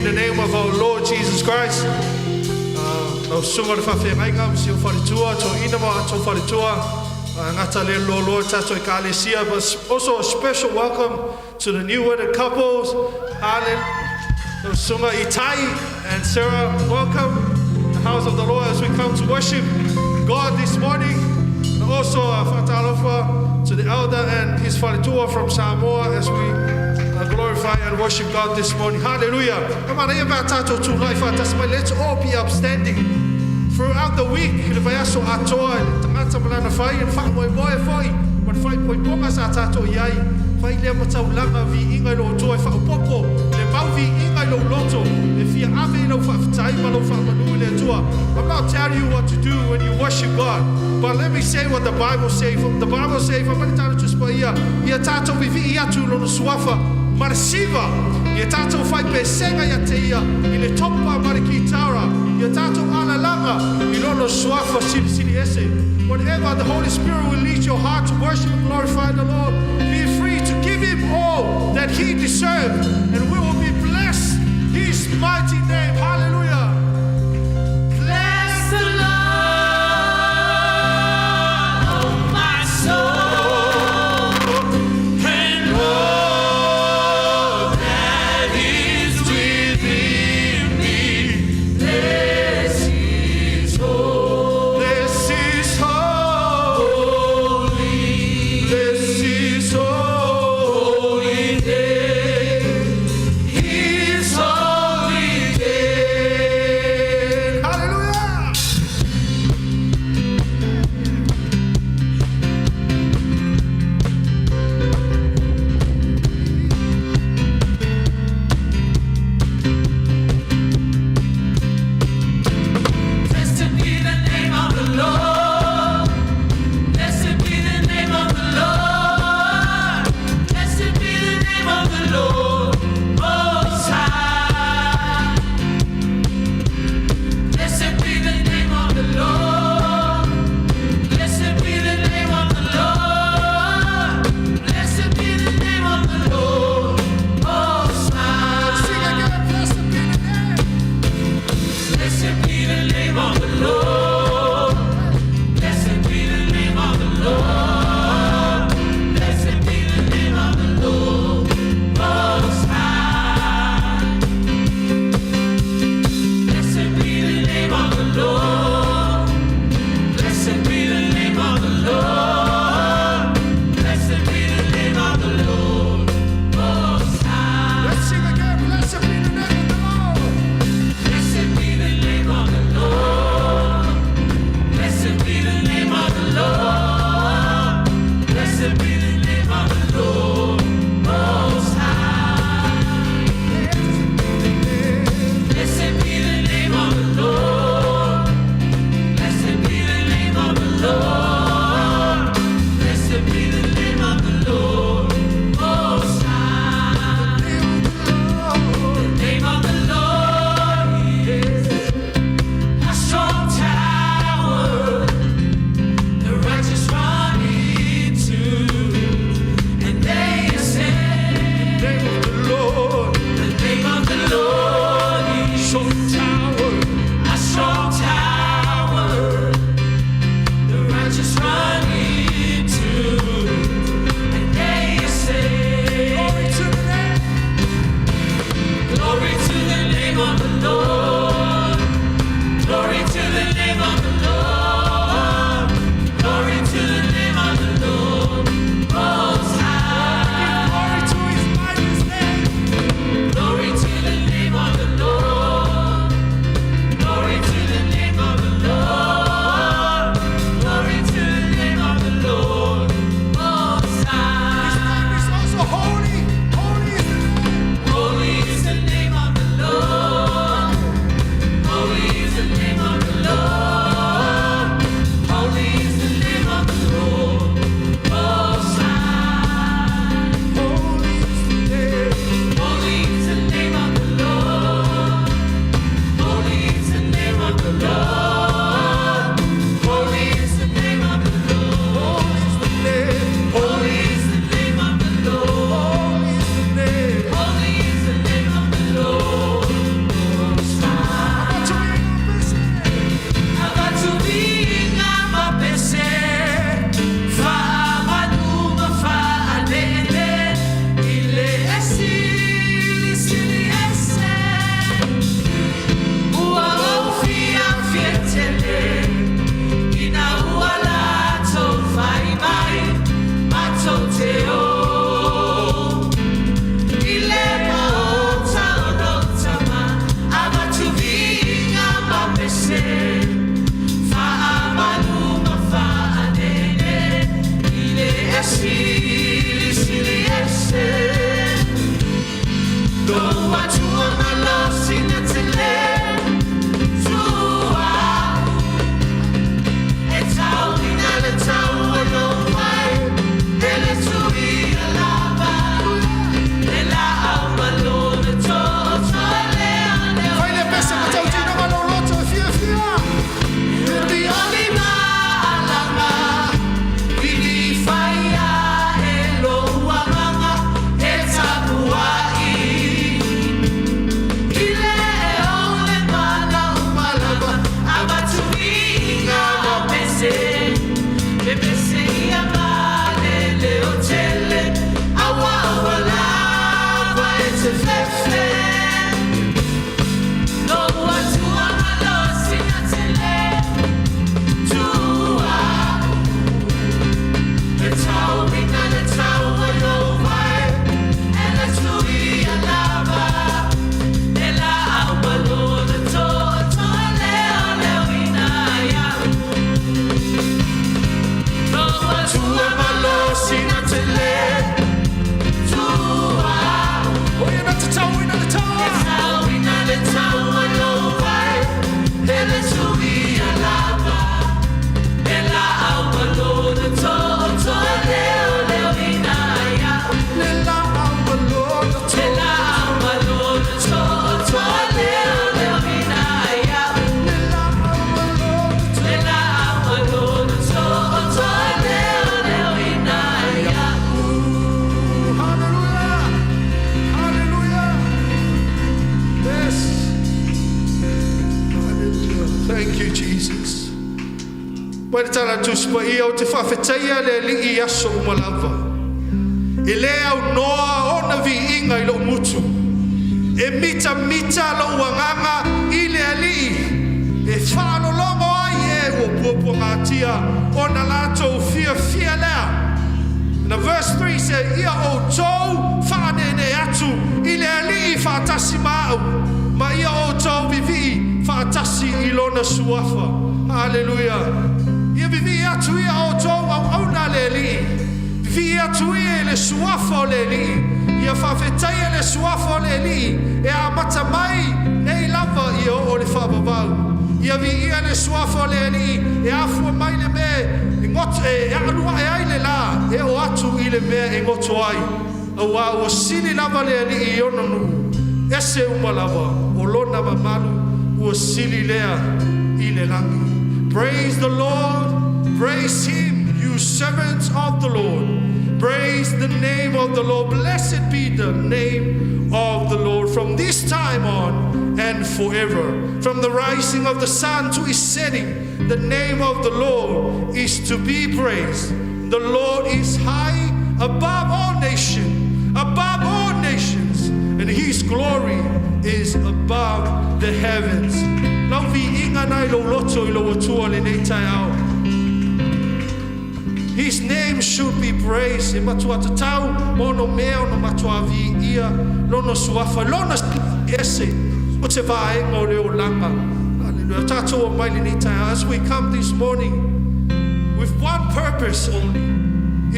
In the name of our Lord Jesus Christ. Lau susuga i le faafeagaiga ma si ou faletua, toeaina ma outou faletua, gata le loaloa tatou Ekalesia, but also a special welcome to the new wedded couples. Hallelujah. Lau susuga Itai and Sarah, welcome the house of the Lord as we come to worship God this morning. And also faatalofa to the elder and his faletua from Samoa as we glorify and worship God this morning. Hallelujah. Come on, let's all be upstanding. Throughout the week, le vaiaso atoa, le tagata ma lana fai, le faamoemoe foi, ma le faaipoipoga sa tatou i ai, fai lea ma taulaga viiga i lo Atua e faaopoopo, le mau viiga i lou loto, e fia ave i lau faafetai ma lau faamanu i le Atua. I'm not telling you what to do when you worship God, but let me say what the Bible say. The Bible say, fai mai le Tala Tusi Paia, ia tatou vivii atu i lona suafa ma le siva, ia tatou faipesega ia te ia i le topa ma le kitara, ia tatou alalaga i lona suafa silisili ese. Whatever the Holy Spirit will lead your heart to worship and glorify the Lord, be free to give Him all that He deserves, and we will be blessed His mighty name. Hallelujah. Bless the Lord, oh my soul, and all that is within me. Bless His holy, Bless His holy, bless His holy name. His holy name. Thank you, Jesus. Mai le tala Tusi Paia, ou te faafetaia le Alii i aso uma lava. E le aunoa ona viiga i lou gutu. E mitamita lou agaga i le Alii. E faalologo ai e ua puapuagatia ona latou fiafia lea. And the verse 3 says, Ia outou faaneenee atu i le Alii faatasi ma au, ma ia outou vivii faatasi i lona suafa. Haleluya. Ia vivii atu ia outou auauna a le Alii. Vivii atu ia i le suafa o le Alii. Ia faafetaia le suafa o le Alii e amata mai nei lava ia oo i le faavavau. Ia viia le suafa o le Alii e afua mai le mea e goto e aluae ai le lā e oo atu i le mea e goto ai. Auā ua sili lava le Alii i ona nuu ese uma lava o lona mamalu ua sili lea i le lagi. Praise the Lord, praise him, you servants of the Lord. Praise the name of the Lord. Blessed be the name of the Lord from this time on and forever. From the rising of the sun to its setting, the name of the Lord is to be praised. The Lord is high above all nations, above all nations, and his glory is above the heavens. Lau viiga lena i lou loto i lou Atua lenei taeao. His name should be praised. E matua tatau ma ono mea ona matua viia lona suafa, lona ese o te vaega o le olaga. Hallelujah. Tatou omai lenei taeao. As we come this morning with one purpose only,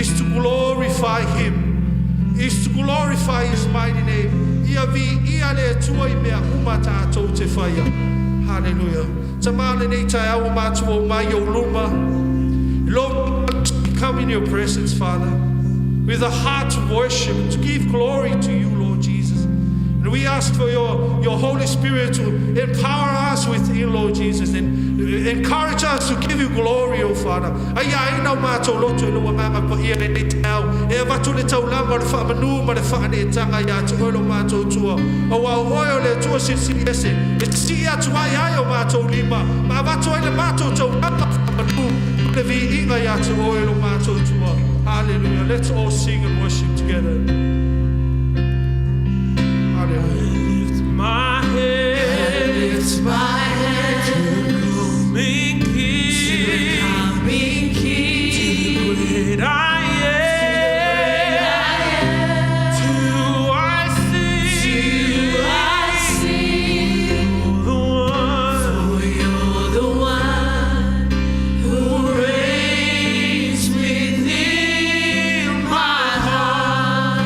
is to glorify Him, is to glorify His mighty name. Ia viia le Atua i mea uma tatou te faia. Hallelujah. Tama lenei taeao ua matou omai i ou luma. Lord, come in your presence, Father, with a heart to worship, to give glory to you, Lord Jesus. And we ask for your Holy Spirit to empower us within, Lord Jesus, and encourage us to give you glory, O Father. Aia aina o matou loto i lou Agaga Paia lenei taeao, e avatu le taulaga o le faamanu ma le faaneetaga ia te oe lo matou Atua. Auā o oe o le Atua silisili ese, e sii atu ai ai o matou lima, ma avatu ai le matou taulaga faamanu ma le viiga ia te oe lo matou Atua. Hallelujah. Let's all sing and worship together. Hallelujah. Lift my head, Lift my head coming King, coming King. Great I am. To I sing, I sing, the one for you're the one who reigns within my heart.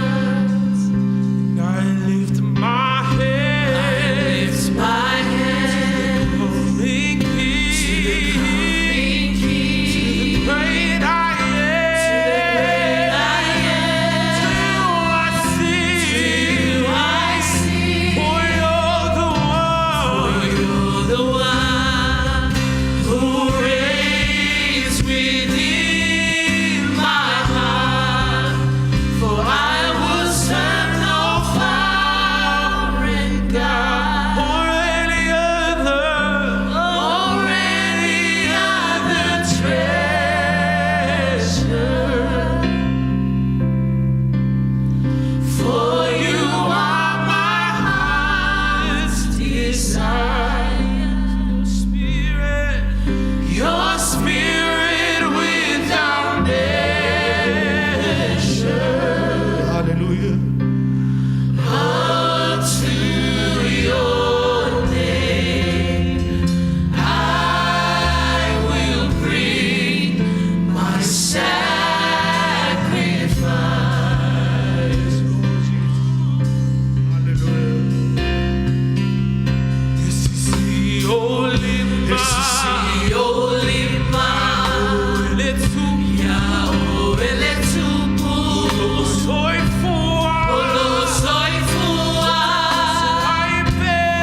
And I lift my head, Lift my head, coming King, coming King. Great I am. To I sing, I sing, for you're the one. you're the one who reigns within my heart. For I will serve no foreign God Or any other, or any other treasure. For you are my heart's desire. Spirit, Your spirit without measure. Hallelujah. Unto your name I will bring my sacrifice. Lord Jesus. Hallelujah. this is the only Esi o lima man. ia oe le Tupu Soifua, o lou soifua ai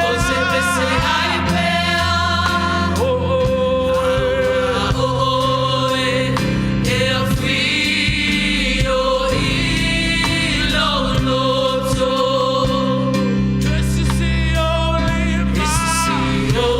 o se pese ai pea oh, o oe e afio i lou loto. This is the only Esi o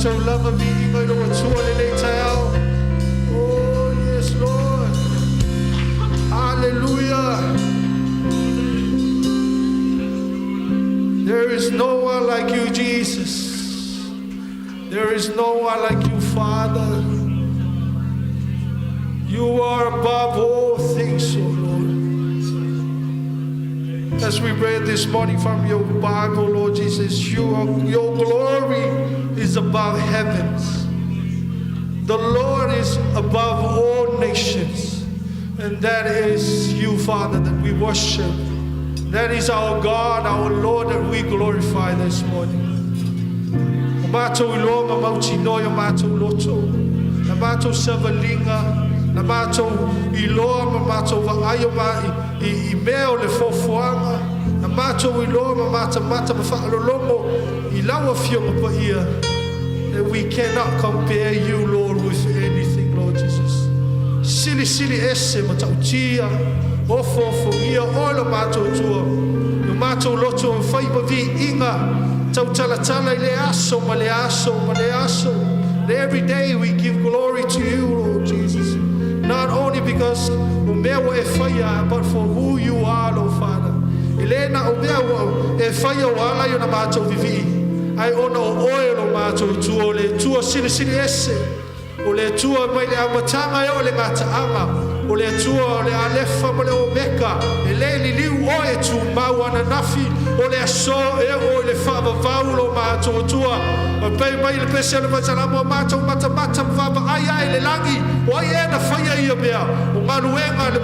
taulaga viiga i lou Atua lenei taeao. Oh, yes, Lord. Hallelujah. There is no one like you, Jesus. There is no one like you, Father. You are above all things, O Lord. As we read this morning from your Bible, Lord Jesus, your glory is above heavens. The Lord is above all nations. And that is you, Father, that we worship. That is our God, our Lord, that we glorify this morning. O matou iloa ma mautinoa i o matou loto. Na matou savaliga, na matou iloa ma matou vaai o ma i mea o le foafoaga. Na matou iloa ma matamata ma faalologo i lau afioga paia. That we cannot compare you, Lord, with anything, Lord Jesus. Silisili ese matautia, ofoofogia oe lo matou Atua. Lo matou loto e fai ma viiga, tautalatala i le aso ma le aso ma le aso. And every day we give glory to you, Lord Jesus. Not only because o mea ua e faia, but for who you are, Lord Father. E le na o mea ua e faia o ala i ona matou vivii. Ai ona o oe lo matou Atua, o le Atua silisili ese. O le Atua mai le amataga e oo i le gataaga. O le Atua o le Alefa ma le Omeka. E le liliu oe e tumau ananafi. O le aso e oo i le faavavau lo matou Atua. Ma pei mai le pese o le Masalamo o matou matamata ma vaavaai ae le lagi. O ai e na faia ia mea. O galuega le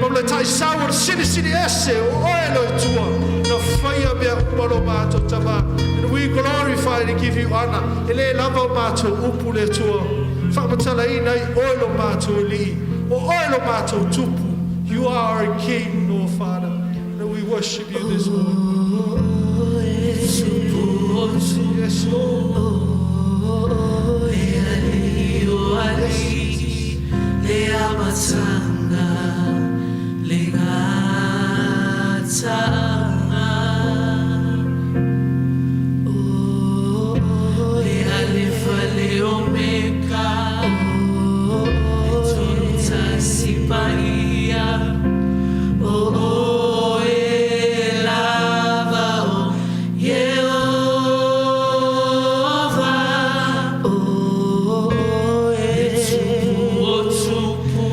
ma le taisau o le silisili ese. O oe lo Atua. Na faia mea uma lo matou tama. And we glorify and give you honor. E le lava o matou upu le Atua. Faamatalaina ai oe lo matou Alii. O oe lo matou Tupu. You are our King, Lord Father. And we worship you this morning. Yes, Lord. O alii le amataga le gataaga. Le Alefa le Omeka le Tolu Tasi Paia o oe lava o Ieova le Tupu o Tupu.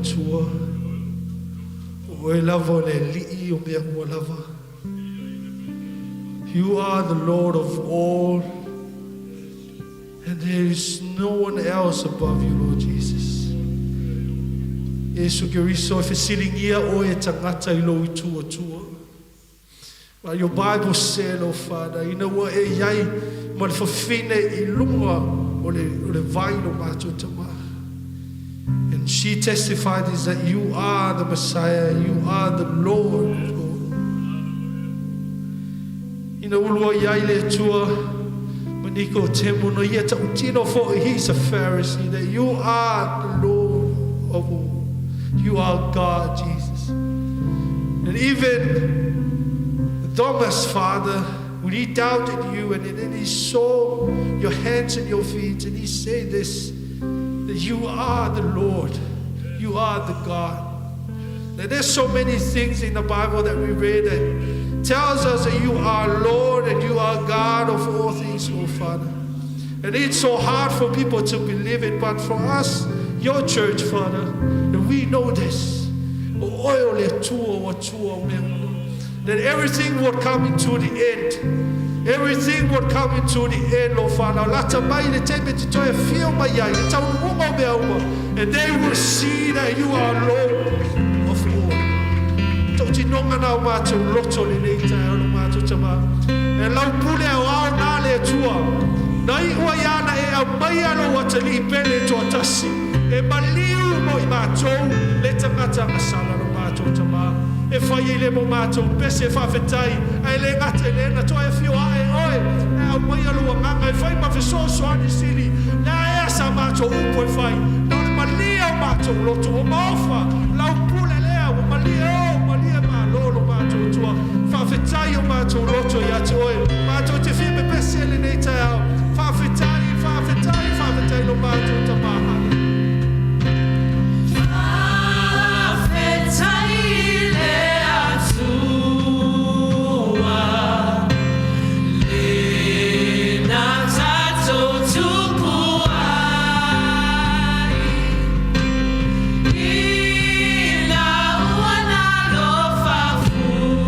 Atua, o oe lava o le Alii o mea uma lava. You are the Lord of all, and there is no one else above you, Lord Jesus. Iesu Keriso, e fesiligia oe e tagata i lou itu Atua. But your Bible said, oh Father, ina ua e i ai ma le fafine i luga o le, o le vai lo mātou tama. And she testified is that you are the Messiah, you are the Lord of Lord. Ina ulua i ai le Atua, ma Nikotemo na ia tautino fo'i, he's a Pharisee, that you are the Lord of all. You are God, Jesus. And even Thomas, Father, when he doubted you and then he saw your hands and your feet and he said this, that you are the Lord, you are the God. Now, there's so many things in the Bible that we read that tells us that you are Lord and you are God of all things, oh Father. And it's so hard for people to believe it, but for us, your church, Father, and we know this. O oe o le Atua o Atua o mea uma. That everything will come into the end. Everything will come into the end, Lord Father. Lata mai le taimi te toe afio mai ai, le taunuuga o mea uma. And they will see that you are Lord of all. Tautinoga na o mātou loto lenei taeao lo mātou tama. E lau pule au ao nā le Atua. Na iu ai ana e aumaia lou atalii pele toatasi. E maliu mo i mātou le tagata gasala lo mātou tama. E fai ai le mo mātou pese e faafetai, ae le gata i lena toe afio ae oe e aumaia lou agaga e fai ma fesoasoani sili le aea sa mātou upu e fai. Na o le malie o mātou loto ua maofa lau pule lea ua malie o malie malo lo mātou Atua. Faafetai o mātou loto ia te oe. Mātou te fia pepese i lenei taeao. Faafetai, faafetai, faafetai lo mātou tama. Hallelujah. Faafetai i le Atua, lena tatou tupu ai, ina ua nalofa fua.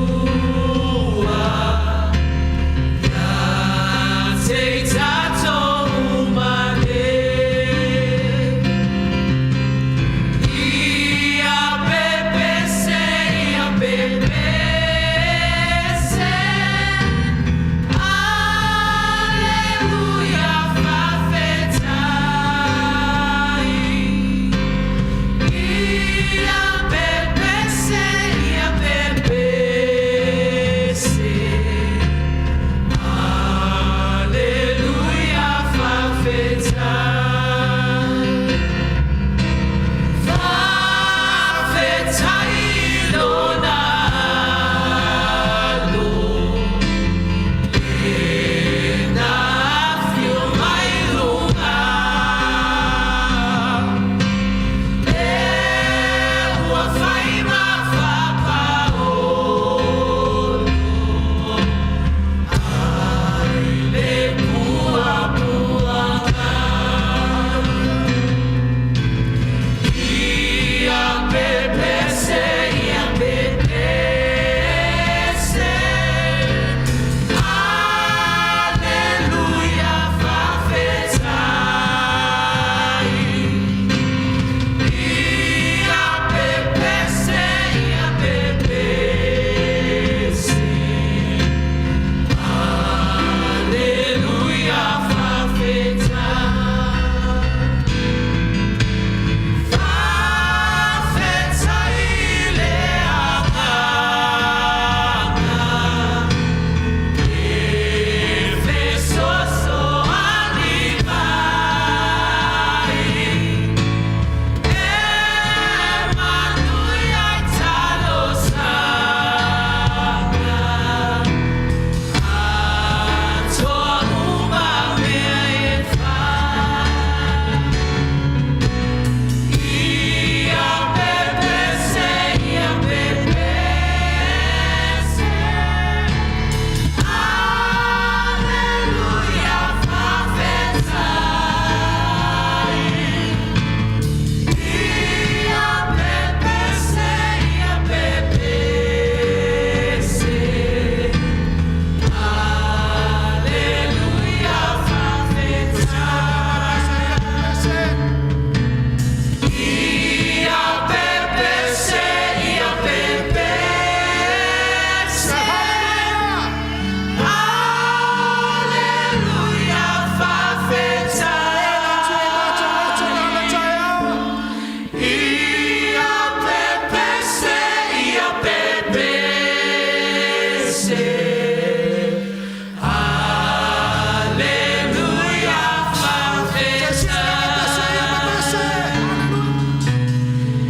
Aleluia fa'afetai.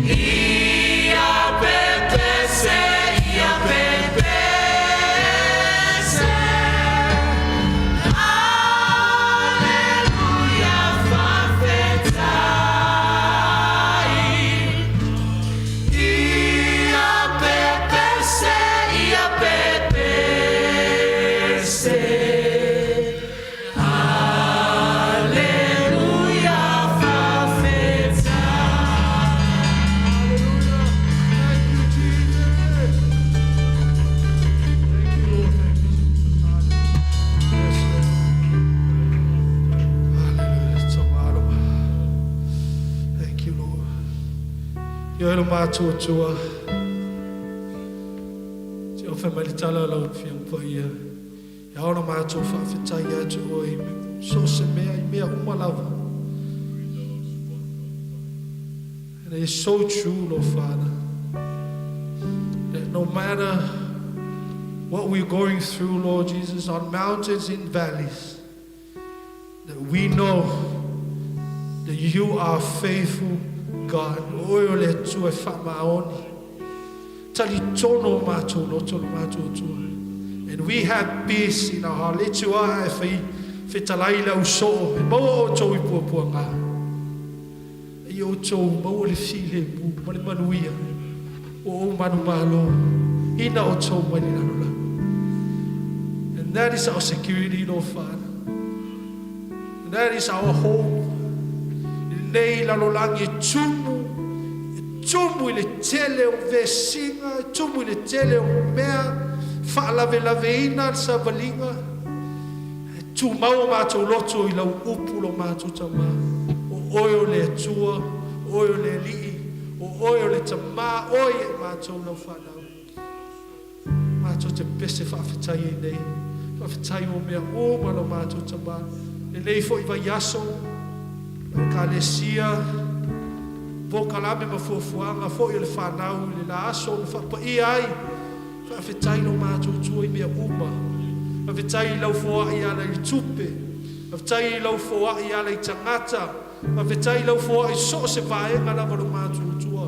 Ia pepese, ia pepese. Aleluia fa'afetai. Ia pepese, ia pepese. Aleluia fa'afetai. Thank you, Jesus. Thank you, Lord. Thank you, Jesus. Yes, Lord. Hallelujah. Tomorrow. Thank you, Lord. Ioe lo matou Atua. Te ofe mai le tala o lau Afioga Paia. E ao ona matou faafetai ia te oe i so o se mea i mea uma lava. And it is so true, Lord Father, that no matter what we're going through, Lord Jesus, on mountains and valleys, that we know that you are faithful God. O oe o le Atua e faamaoni. Talitonu o matou loto lo matou Atua. And we have peace in our heart. Le tua e fai fetalai le ausoo. E maua outou i puapuaga. E outou maua le filemu ma le manuia. O ou manumalo. Ina outou mai le lalolagi. And that is our security, Lord Father. And that is our hope. Nei lalolagi e tumu, e tumu i le tele o vesiga, e tumu i le tele o mea, faalavelaveina le savaliga, e tumau o matou loto i lau upu lo matou tamā. O oe o le Atua, o oe o le Alii, o oe o le tamā, oe e matou lau whanau. Matou te pese faafetai ai nei. Faafetai mo mea uma lo matou tamā. E nei fo'i vaiaso, lau ekalesia, polokalame ma fuafuaga fo'i o le fanau i le la aso na faapaia ai. Faafetai lo matou Atua i mea uma. Faafetai i lau foa'i e ala i le tupe. Faafetai i lau foa'i e ala i tagata. Faafetai i lau foa'i so o se vaega lava lo matou Atua.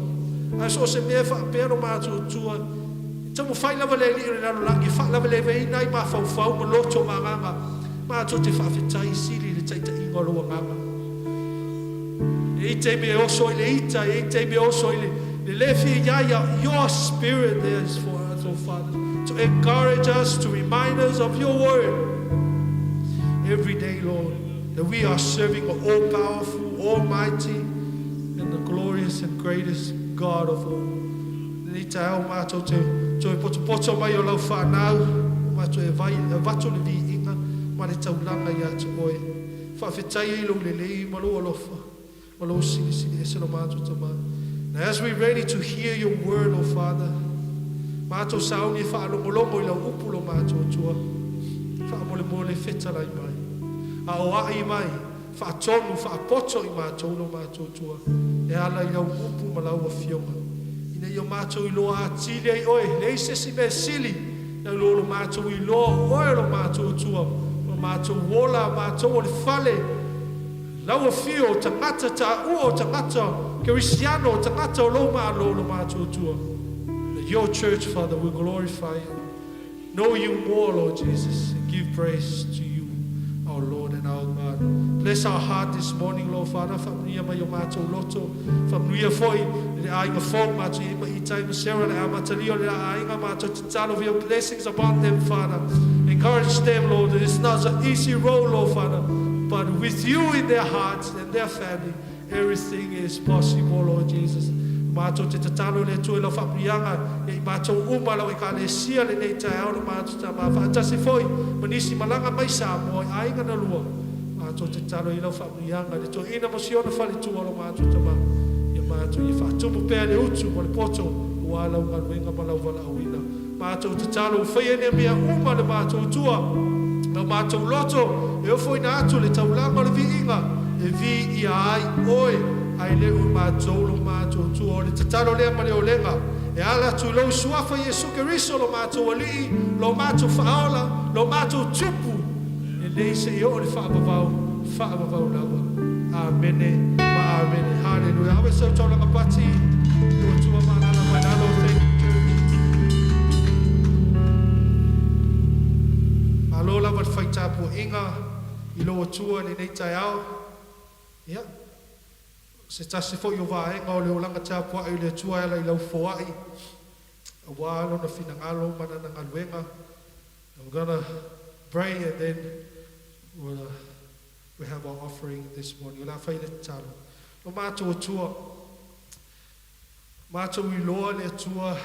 Ae so o se mea e faapea lo matou Atua, e taumafai lava le alii o le lalolagi e faalavelaveina ai mafaufau ma loto ma agaga. Matou te faafetai sili i le taitaiga o lou agaga. E i ai taimi e oso ai le ita, e i ai taimi e oso ai le le fia ia ia. Your spirit there is for us, oh Father, to encourage us, to remind us of your word every day, Lord, that we are serving an all-powerful, almighty, and the glorious and greatest God of all. Lenei taeao matou te toe potopoto mai o lau fanau, matou e vai e avatu le viiga ma le taulaga ia te oe. Faafetai ai lou lelei ma lou alofa, ma lou silisili ese lo matou tamā. And as we ready to hear your word, O Father, matou sauni e faalogologo i lau upu lo matou Atua, faamolemole fetalai mai. Aoai mai, faatonu, faapoto i matou lo matou Atua, e ala i lau upu ma lau afioga. Ina ia matou iloa atili ai oe, leai se isi mea sili, nai lo lo matou iloa o oe lo matou Atua, ma matou ola, matou o le fale, lau afio o tagata taua o tagata kerisiano o tagata o lou Malo lo matou Atua. That your church, Father, will glorify you. Know you more, Lord Jesus, and give praise to you, our Lord and our God. Bless our heart this morning, Lord Father. Faamanuia mai o matou loto. Faamanuia fo'i le aiga fou matou i ma Itai ma Sarah le amatalia o le aiga matou tatalo for your blessings upon them, Father. Encourage them, Lord. It's not an easy road, Lord Father, but with you in their hearts and their family, everything is possible, Lord Jesus. Matou te tatalo le Atua i lau faamanuiaga ia i matou uma lau ekalesia lenei taeao lo matou tamā faatasi fo'i ma nisi malaga mai Samoa i aiga na lua. Matou te tatalo i lau faamanuiaga i le toeaina ma si ona faletua lo matou tamā ia matou ia faatumu pea le utu ma le poto aua lau galuega ma lau valaauina. Matou tatalo ua faia nei mea uma le matou Atua lau matou loto e ofoina atu le taulaga o le viiga e viia ai oe ae le o matou lo matou Atua. O le tatalo lea ma le olega e E ala atu i lou Suafa Iesu Keriso lo matou Alii, lo matou Faaola, lo matou Tupu, e leai se i oo le faavavau, faavavau lava. Amene ma amene. Haleluia. Ave sau taulaga pati i lou Atua ma alala mai lalo. Thank you church. Malo lava le fai tapuaiga i lou Atua i lenei taeao. Ia, se tasi foi o vaega o le olaga tapuai i le Atua e ala i lau foai aua Lona finagalo ma Lana galuega. And we're gonna pray and then we'll, we have our offering this morning. O le a fai le tatalo. Lo matou Atua, matou iloa le Atua,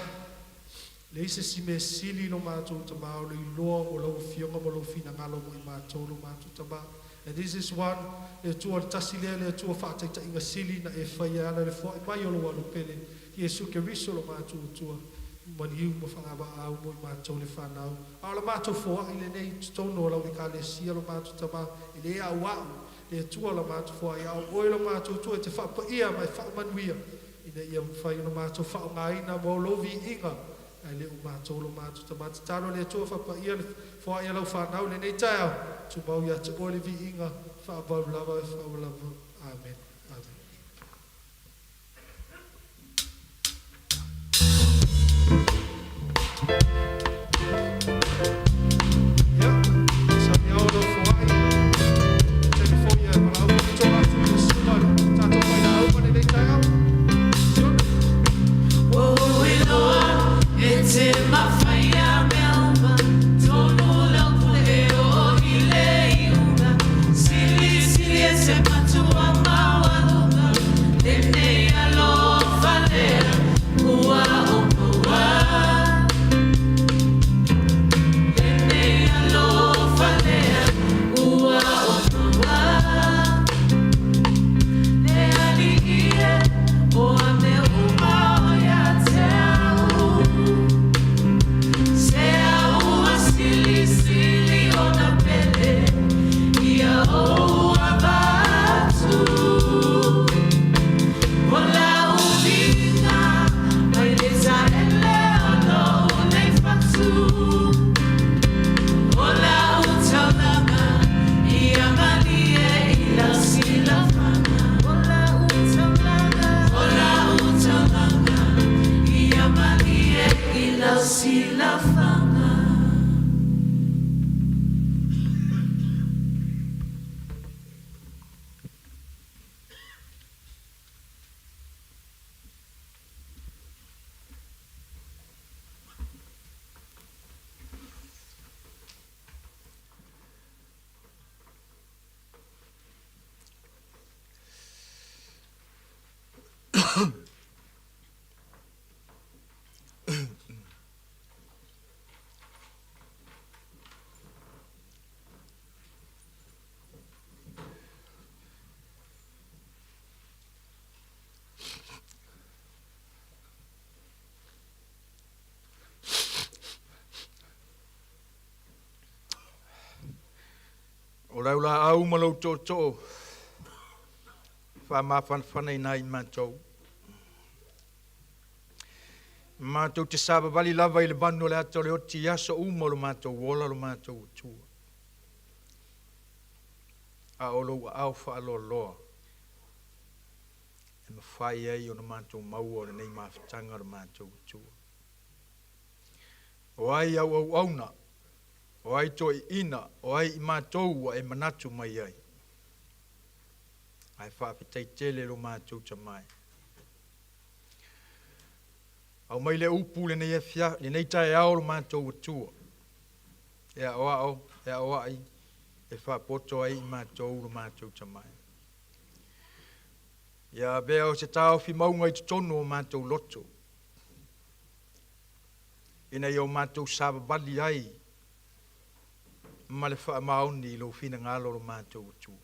leai se isi mea sili lo matou Tama o le iloa o lau Afioga ma lou finagalo mo i matou lo matou Tama. And this is one, le Atua, le tasi lea le Atua faataitaiga sili na e faia e ala i le foai mai o lou Alo pele, Iesu Keriso lo matou Atua, maliu ma faavaau mo i matou le fanau. A o la matou foai lenei i totonu o lau Ekalesia lo matou Tama, e le auau le Atua la matou foai, a o oe lo matou Atua e te faapaia ma e faamanuia, ina ia mafai ona matou faaaogaina mo lou viiga, ae le o matou lo matou Tama. Tatalo le Atua faapaia le foai a lau fanau i lenei taeao, tumau ia te oe le viiga, faavau lava e faavau lava. Amene. Amene. Ia, sami ao lau foai. Taimi foi e valaau faapitoa atu i le susuga i le tatou failauga i lenei taeao. Sione. O lau laau ma lou tootoo faamafanafanaina ai matou. Matou te savavali lava i le manu o le ata o le oti i aso uma o lo matou ola lo matou Atua. A o lou aao faaloaloa e mafai ai ona matou maua o lenei mafutaga o lo matou Atua. O ai au auauna, o ai toeaiina, o ai i matou ua e manatu mai ai. Ae faafetai tele lo matou Tama e. Aumai le upu lenei afia, lenei taeao lo matou Atua, e aoao, e aoai, e faapoto ai i matou lo matou Tama e. Ia avea o se taofi mauga i totonu o matou loto, ina ia o matou savavali ai ma le faamaoni i lou finagalo lo matou Atua.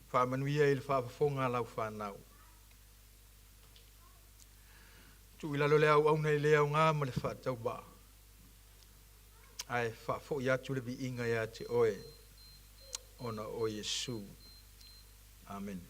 Faamanuia i le faafofoga a lau fanau. Tuu i lalo le auauna i le aoga ma le faatauvaa, ae faafoi atu le viiga ia te oe ona o Iesu. Amene.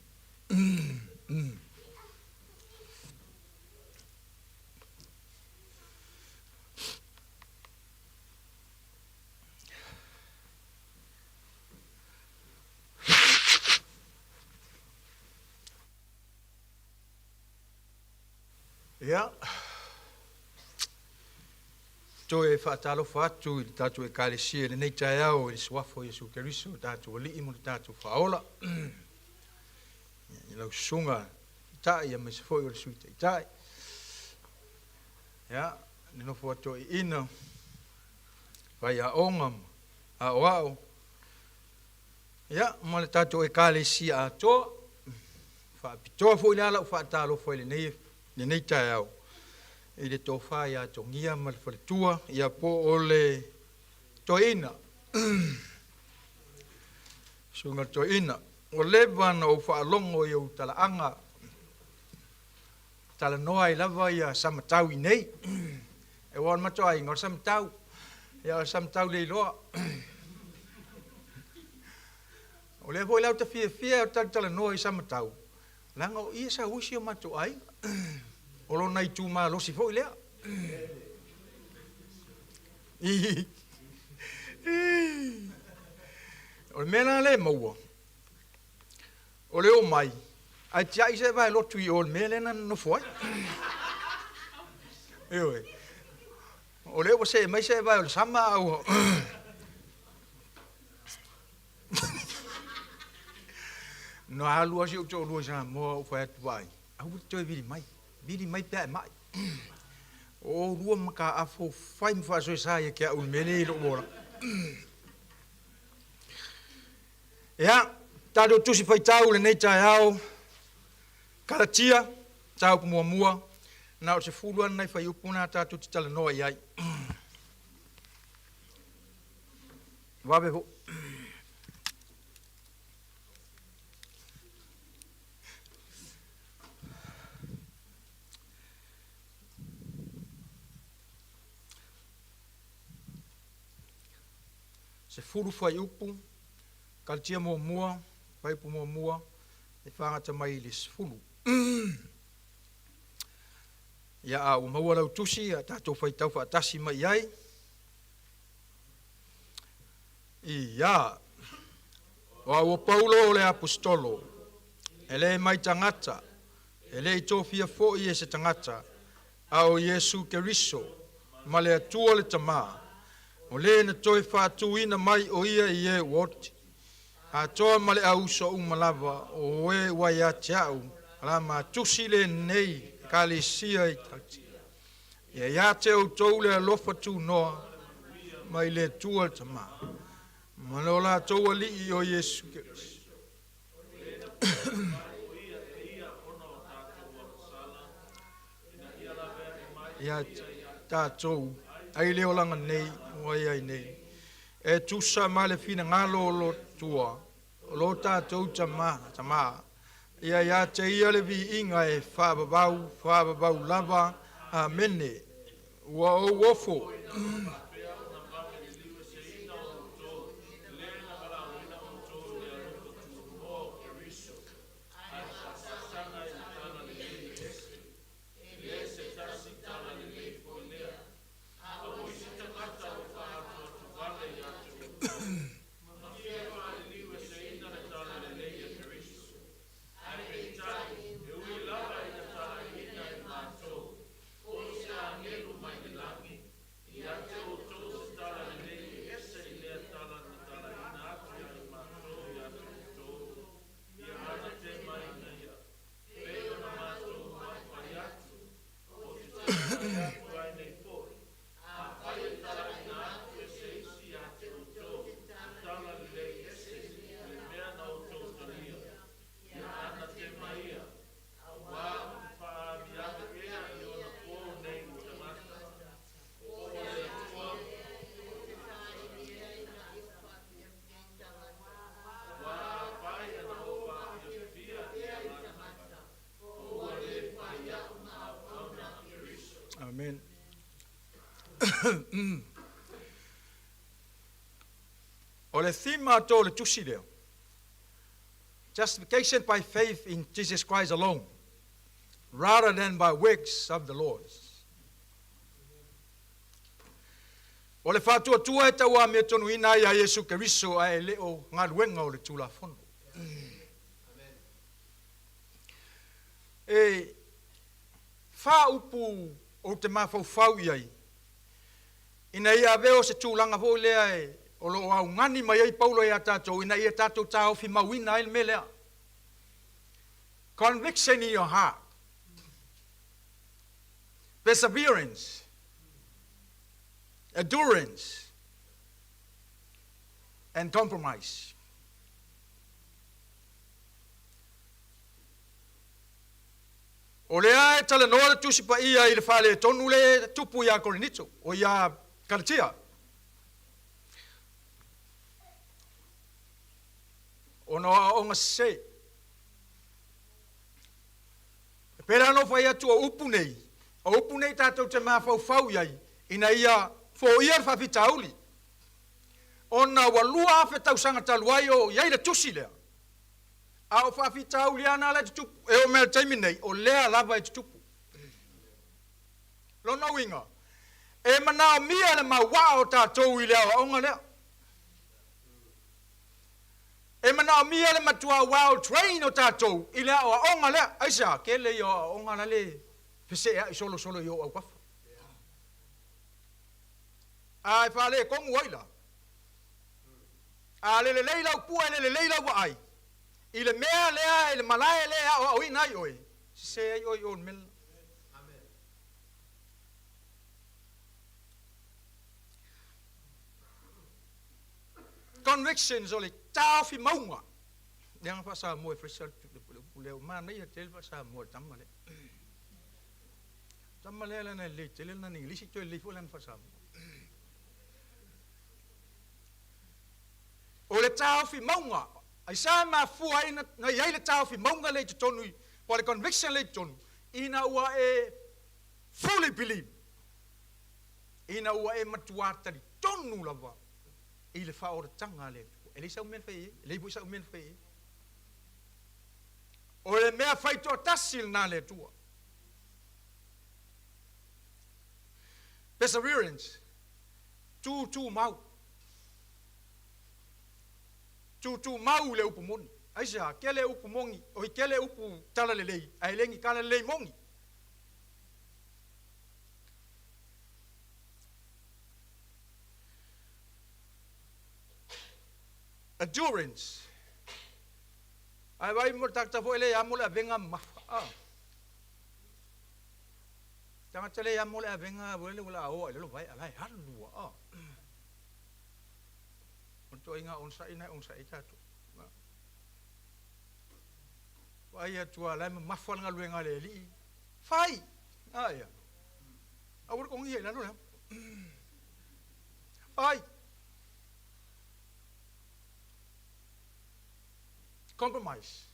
Ia, toe faatalofa atu i le tatou Ekalesia i lenei taeao i le Suafa o Iesu Keriso, o tatou Alii ma le tatou Faaola. I lau susuga Taitai aemaise foi o le Sui Taitai. Ia, le nofo a toeaiina, faiaoga ma aoao, ia, ma le tatou Ekalesia atoa. Faapitoa foi la lau faatalofa i lenei, lenei taeao i le tofa ia Togia ma le faletua, ia po o le toeaina, susuga i le toeaina. Ua leva ona ou faalogo i ou talaaga, talanoa ai lava ia Samatau i inei. Aua o le matou aiga o le Samatau, ia o le Samatau leiloa. O lea foi la ou te fiafia ou te talatalanoa i Samatau, leaga o i e sau ai si o matou aiga. O lona itumalosi foi lea. O le mea la lea e maua, o le omai, ae tiai se vae lotu i o i le mea lea na nonofo ai. Ioe. O lea ua see mai se vae o le sama a ua Na alu lava si ou toalua i Samoa ou fai atu, vaai, aua te toe vili mai, vili mai pe a e mai. O oulua makaafo fai ma faasoesa ia te au i le mea lea i lou olaga. Ia, tatou tusi faitau i lenei taeao, Kalatia, mataupu muamua, na o le 10 lava nai fuaiupu na tatou te talanoa i ai. Vave foi. 10 fuaiupu, Kalatia muamua, fuaiupu muamua, e fagata mai i le 10. Ia, a ua maua lau tusi, ia tatou faitau faatasi mai i ai. Ia, o au o Paulo o le Aposetolo, e le mai tagata, e le i tofia foi e se tagata, a o Iesu Keriso ma le Atua le Tamā, o le na toe faatuina mai o ia i e ua oti, atoa ma le au uso uma lava o e ua ia te au, la matusi lenei Ekalesia i Kalatia. Ia ia te outou le alofa tunoa mai le Atua le Tamā, ma lo latou Alii o Iesu Keriso. Ia tatou ai le olaga nei ua i ai nei, e tusa ma le finagalo o lo Atua, o lo tatou Tamā, Tamā, ia ia te ia le viiga e faavavau, faavavau lava. Amene. Ua ou ofo. Amen. O le theme atoa o le tusi lea, Justification by faith in Jesus Christ alone, rather than by works of the laws. O le faatuatua e tauamiatonuina ai ia Iesu Keriso ae le o galuega o le Tulafono. E Fa upu ou te mafaufau i ai, ina ia avea o se tulaga foi lea e o lo o augani mai ai Paulo iā tatou ina ia tatou taofimauina ai le mea lea. Conviction in your heart. Perseverance. Endurance. And compromise. O lea e talanoa le Tusi Paia i le faaletonu lea e tupu iā Korinito, o iā Kalatia. Ona o aoaoga sese. E pei la ona ou fai atu o upu nei, o upu nei tatou te mafaufau i ai ina ia foia le faafitauli, ona ua 2000 tausaga talu ai o i ai le tusi lea, A o faafitauli lava na la e tutupu, e oo mai lava i le taimi lenei, o lea lava e tutupu. Lona uiga, e manaomia le mauaa o tatou i le aoaoga lea. E manaomia le matua well train o tatou i le aoaoga lea. Aisea? Tele ia o aoaoga la le feseai solosolo i ou autafa. A e faaletonu ai la? A le lelei lau pua e le lelei lau vaai i le mea lea i le malae lea e aoaoina ai oe, sese ai oe i o i le mea lena. Convictions o le taofi mauga. Leaga faa-Samoa e fresh le upu lea, manaia tele faa-Samoa le tama lea. Tama lea lana e lelei tele lana Igilisi, toe lelei foi lana faa-Samoa. O le taofi mauga, aisea e mafua ai na i ai le taofi mauga lea i totonu i, po o le conviction lea i totonu, ina ua e fully believe, ina ua e matuā talitonu lava i le faaolataga a le Atua. E leai sau mea na fai i ai, e leai foi sau mea na fai i ai. O le mea faitoatasi lena a le Atua. Perseverance, tutumau. Tutumau le upu moni. Aisea? Kele upu moni, oi kele upu talalelei, ae le ni talalelei moni. Endurance. Ae vaai mo le tagata foi lea e amo le avega mamafa. Ah. Tagata lea e amo le avega foi lele ua laa oa i lalo vae a la e alu lava. Ah. O le ituaiga onosai lena e onosai ai tatou. Vaai atu lava o la e mamafa le galuega a le Alii. Fai! Aia. Aua le togia i lalo le amo. Fai! Compromise.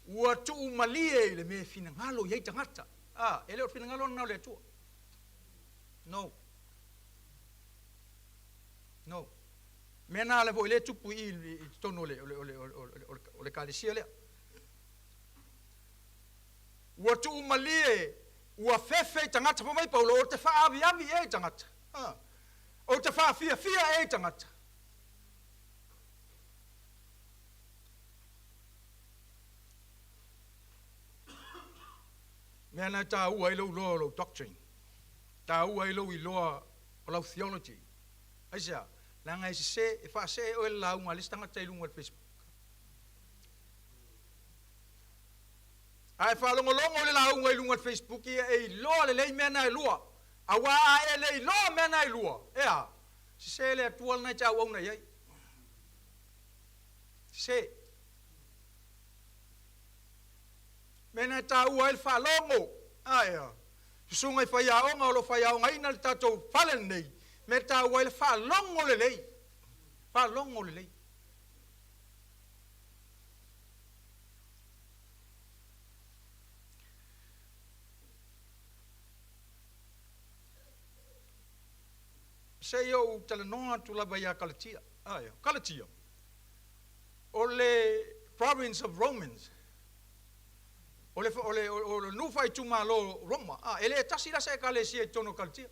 Ua tuumalie i le mea e finagalo i ai tagata. Ah, e le o le finagalo lena o le Atua. No. No. Mea na ala foi lea e tupu i i i totonu o le o le o le o le ekalesia lea. Ua tuumalie, ua fefe i tagata fai mai Paulo, ou te faaaviavi ea i tagata. Ah. Ou te faafiafia ea i tagata. Mea na e taua ai lou iloa o lou doctrine. Taua ai lou iloa o lau theology. Aisea? Leaga e sese, e faasee oe le lauga a le isi tagata i luga o le Facebook. A e faalogologo i le lauga i luga o le Facebook ia e iloa lelei mea na e lua. Aua a e le iloa mea na e lua, e a? Sese le Atua lena e te auauna i ai. Sese. Mea na e taua ai le faalogo. Ae a? Susuga i faiaoga o lo o faiaogaina le tatou fale lenei, mea taua ai le faalogo lelei, faalogo lelei. Se i ou talanoa atu lava ia Kalatia. Ae, Kalatia, o le province of Romans, O le, o le, o le nuu faaitumalo o Roma, a, e le tasi la se Ekalesia i totonu o Kaletia.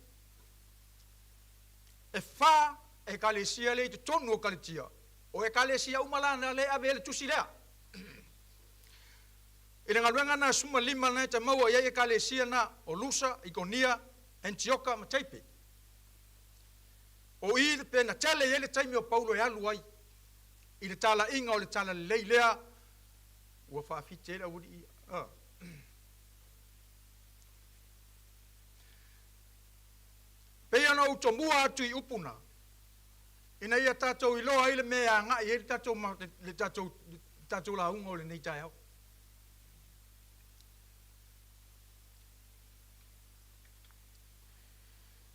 E fa Ekalesia lea i totonu o Kaletia. O Ekalesia uma la na lea e ave ai le tusi lea. I le galuega lena 15 lena e te maua i ai Ekalesia na o Lusa, Ikonia, Anitioka ma Teipe. O i pe na tele i ai le taimi o Paulo e alu ai i le talaiga o le talalelei lea ua faafiti ai le aualii ia. Pei ona ou tomua atu i upu na, ina ia tatou iloa ai le mea e agai i ai le tatou, le tatou, le tatou lauga o lenei taeao.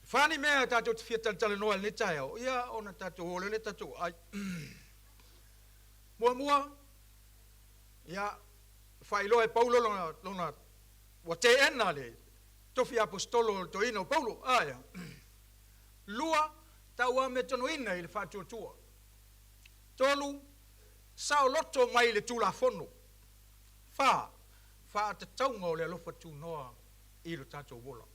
E fa ni mea tatou te fia talatalanoa i lenei taeao, ia ona tatou oo lea i le tatou aai. Muamua, ia, faailoa e Paulo lona, lona ua teena le tofi aposetolo o le toeaina o Paulo. Aia. Lua, tauamiotonu i le faatuatua. Tolu, saoloto mai le Tulafono. Fa, faatatauga o le alofa tunoa i lo tatou ola.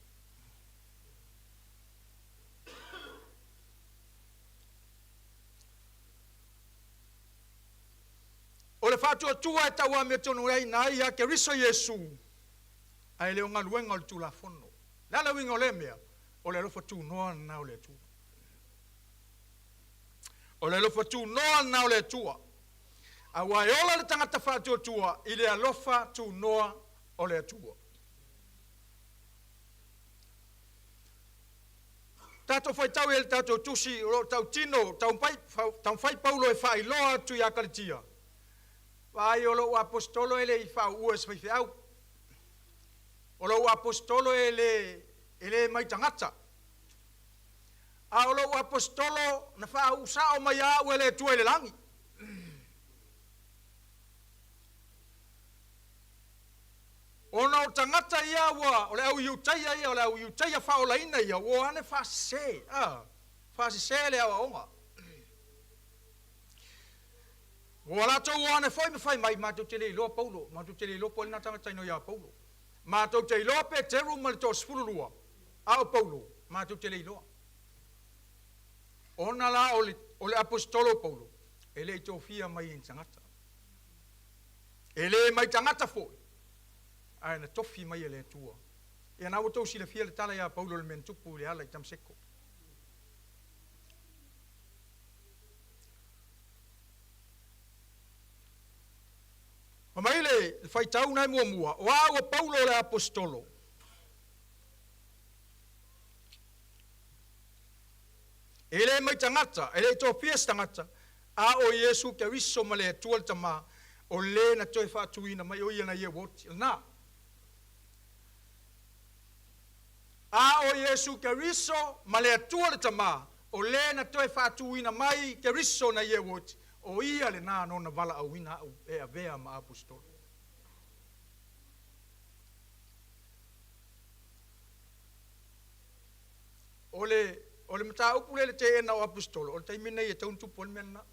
O le faatuatua e tauamiotonu ai ia Keriso Iesu, ae le o galuega o le Tulafono. O le a le uiga o lea mea? O le alofa tunoa lena o le Atua. O le alofa tunoa lena o le Atua. Aua e ola le tagata faatuatua i le alofa tunoa o le Atua. Tatou faitau i le tatou tusi o lo o tautino taumafai Paulo e faailoa atu ia Kalitia. Vaai, o lou aposetolo e le i faauua e se faifeau. O lou aposetolo e le mai tagata. A o lou aposetolo na faauu sao mai au e le Atua i le lagi. Ona o tagata ia ua, o le au Iutaia ia, o le au Iutaia faaolaina ia, ua o ane faasese, faasese le aoaoga. Ua latou o ane foi ma fai mai, matou te le iloa Paulo, matou te le iloa po o ai lena tagata igoa ia Paulo. Matou te iloa Peteru ma le 12, a o Paulo, matou te le iloa. Ona la o le aposetolo o Paulo, e le i tofia mai e ni tagata. E le mai tagata foi, ae na tofi mai e le Atua. Ia na ua outou silafia le tala ia Paulo i le mea na tupu i le ala i Tamaseko. Fai mai le faitau na e muamua, o au o Paulo le aposetolo. E le mai tagata, e le i tofia se tagata, a o Iesu Keriso ma le Atua le Tama, o le na toe faatuina mai, o ia na ia ua oti. Lena. A o Iesu Keriso ma le Atua le Tama, o le na toe faatuina mai Keriso na ia ua oti, o ia lena nona valaauina au e avea ma aposetolo. O le o le mataupu lea i le teena o aposetolo, o le taimi lenei e tatau ona tupu ai le mea lena.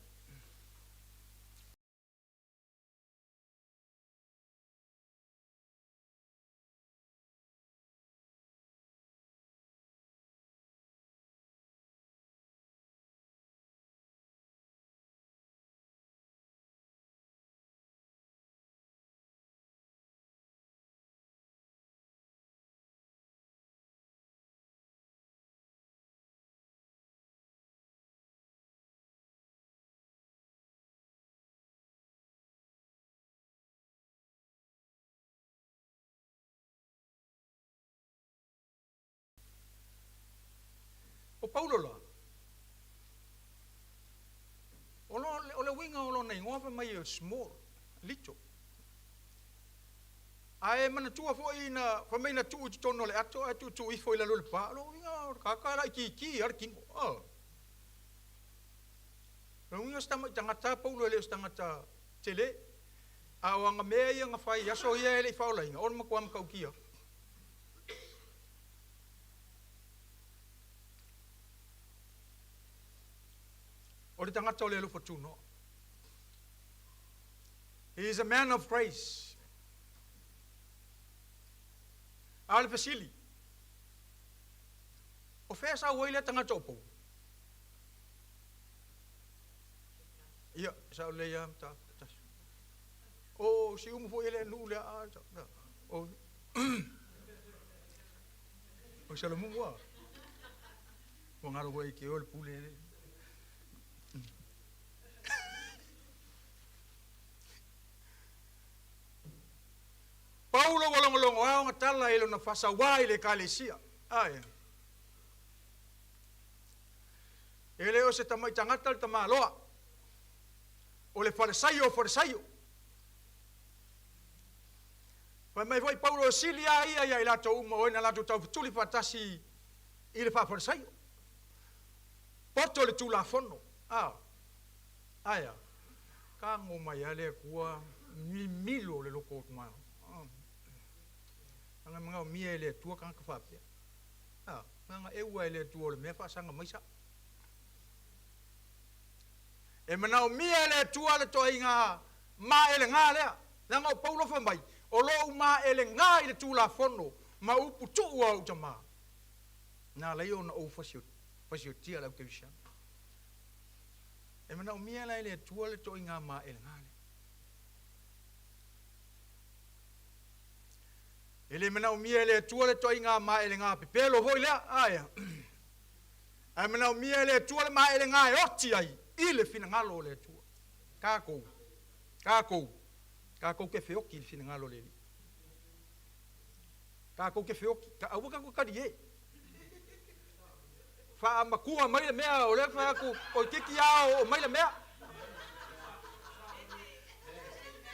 O Paulo la, o le uiga o lona igoa fai mai o small, little. Ae manatua foi na fai mai na tuu i totonu o le ato ae tuutuu ifo i lalo o le pa. O lona uiga o le tagata e laitiiti lava le tino. O lona uiga o se tamai tagata lava Paulo e le o se tagata tele. A o ana mea ia na fai i aso ia e le i faaolaina, o le matua matautia. O le tagata o le alofa tunoa. He is a man of grace. A o le fesili, o fea sau ai lea tagata o Paulo? Ia, sao lelei lava mataupu tasi. O Siumu foi e le nuu lea a o o Salamumu a. Ua galo foi ke o le pule le. Paulo ua logologo ao tala i lona faasauā i le ekalesia. Ae. E le o se tamai tagata le tamaloa. O le Falesaio o Falesaio. Fai mai foi Paulo e sili a ia ia i latou uma o e na latou taufetuli faatasi i le faafalesaio. Poto le Tulafono. A. Ae a? Tago mai lava le Atua mimilo le loto o tumalo. Leaga e manaomia e le Atua tagata faapea. A, leaga e ua e le Atua o le mea faasaga mai sao. E manaomia e le Atua le toaiga maelega lea. Leaga o Paulo fai mai, O lou maelega i le Tulafono ma upu tuu a ou tama, na ala ai ona ou fasiotia le au kerisiano. E manaomia la e le Atua le toaiga maelega lea. E le manaomia e le Atua le toaiga maelega pepelo foi lea. Ae. Ae manaomia e le Atua le maelega e oti ai i le finagalo o le Atua. Tatou, tatou, tatou te feoti i le finagalo o le Alii. Tatou te feoti, aua tatou te talie. Faamatua mai le mea, o lea fai atu, toeitiiti lava oo mai le mea.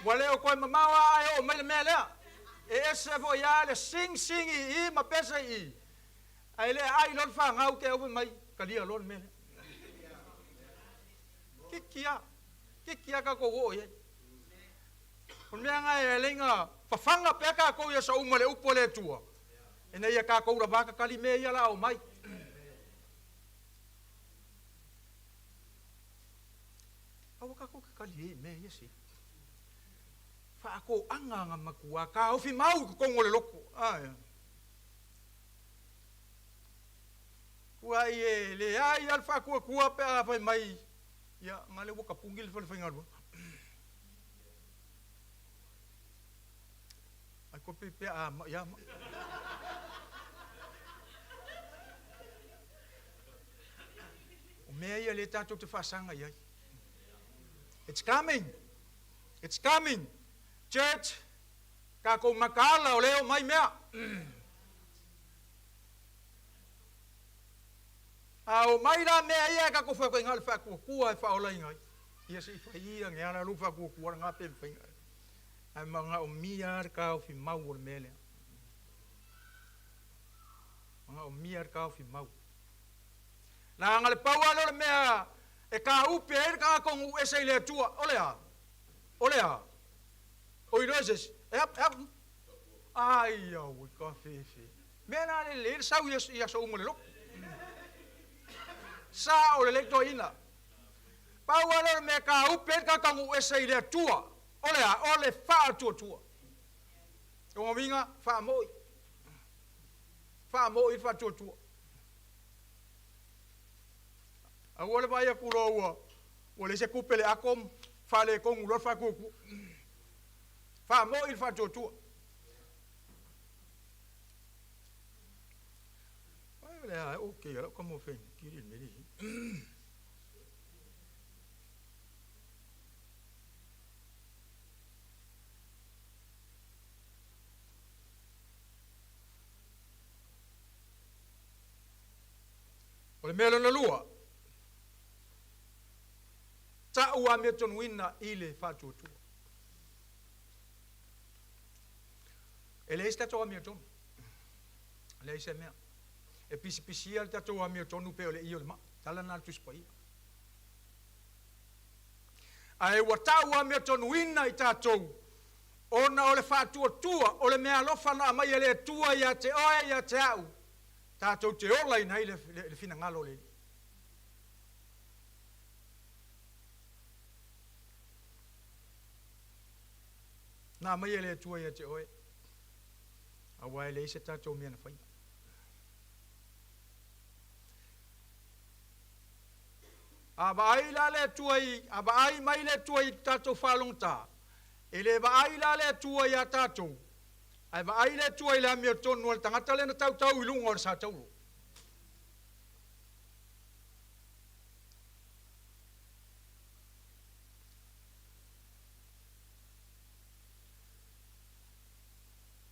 Ua le o toe mamao lava ae oo mai le mea lea. E ese foi lava le sing sing i i ma pese i i. Ae le aai loa le fanau te au fai mai, talia loa le mea lea. Kiki a, kiki a tatou oo i ai. O le mea lena e alai na fafaga pea tatou i aso uma i le upu a le Atua, ina ia tatou lavā tatali mea ia la omai. Aua tatou te tali i mea ia se. Faatoaga na matua taofi mau i totonu o le loto. Ae. Tuai e leai lava le faatuatua pe a fai mai, ia, na lea ua tapuni le falefaigaluega. Ai koe pe pea a mai a mai. O mea ia lea tatou te faasaga i ai. It's coming. It's coming. Church, tatou mataala o lea e omai mea. A omai la mea ia e tatou fai o le faatuatua e faaolaina ai. Ia se i fai ia ne ala lou faatuatua lena pe mafai. Ae manaomia lava le taofi mau o le mea lea. Manaomia le taofi mau. Leaga le pau lava lea o le mea e tāupe ai le tagata o nuu ese i le Atua, o le a? O le a? O iloa e se isi? E a, e a? Ai au e ka fefe. Mea la le lelei le sau i aso uma o le lotu. Sa o lelei toeaina. Pau lava lea o le mea e tāupe ai le tagata nuu ese i le Atua, o le a? O le faatuatua. Lona uiga, faamoi. Faamoi le faatuatua. Aua le vaai atu loa ua ua leai se tupe le ato faaletonu loa le faatuatua. Faamoi le faatuatua. Ai o le a okay lau ka mo fe kiri le meli. O le mea lona lua, ta'u amiotonu-ina i le faatuatua. E leai se tatou amiotonu. E leai se mea. E pisipisia le tatou amiotonu pei o le ie o le maa. Tala lena a le Tusi Paia. Ae ua ta'u amiotonu-ina i tatou ona o le faatuatua o le meaalofa na aumai e le Atua ia te oe ia te a'u, tatou te olaina ai le finagalo o le Alii. Na aumai e le Atua ia te oe, aua e leai se tatou mea na faia. A vaai la le Atua i, a vaai mai le Atua i tatou faalogotā, E le vaai la le Atua iā tatou, ae vaai le Atua i le amiotonu a le tagata lea na tautau i luga o le satauro.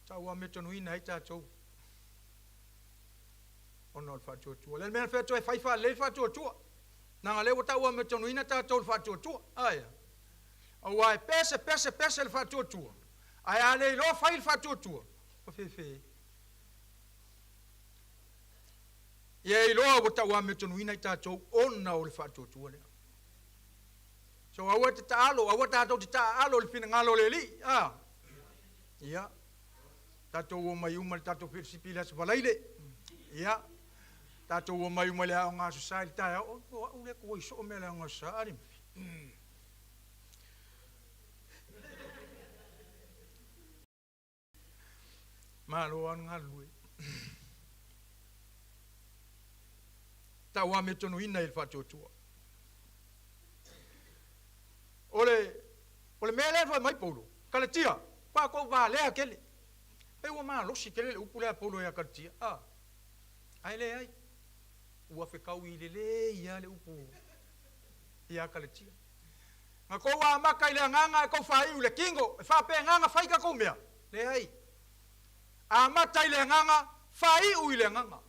Tau amiotonu-ina ai tatou ona o le faatuatua. O le a le mea na fai atu ai, fai faalelei le faatuatua. Leaga o lea ua tau amiotonu-ina tatou i le faatuatua. Ae a? Aua e pese, pese, pese le faatuatua, ae a le iloa fai le faatuatua, ua fefe. Ia e iloa ua tau amiotonu-ina i tatou ona o le faatuatua lea. So aua e te taalo, aua tatou te taaalo i le finagalo o le Alii. A? Ia. Tatou omai uma i le tatou felosipi i le Aso Faraile. Ia. Tatou omai uma i le Aoga Aso Sa i le taeao. O au lea e oi soo mea i le Aoga Aso Sa. Ali. Malo lava le galulue. Tau amiotonu-ina i le faatuatua. O le, o le mea lea e fai mai Paulo, Kalatia, ua kou valea tele. Pei ua malosi tele le upu lea a Paulo ia Kalatia, a, ae leai, ua fetaui lelei lava le upu ia Kalatia. Na tou amata i le agaga ae tou faaiu i le tino, e faapena na fai tatou mea? Leai. Amata i le agaga, faaiu i le agaga.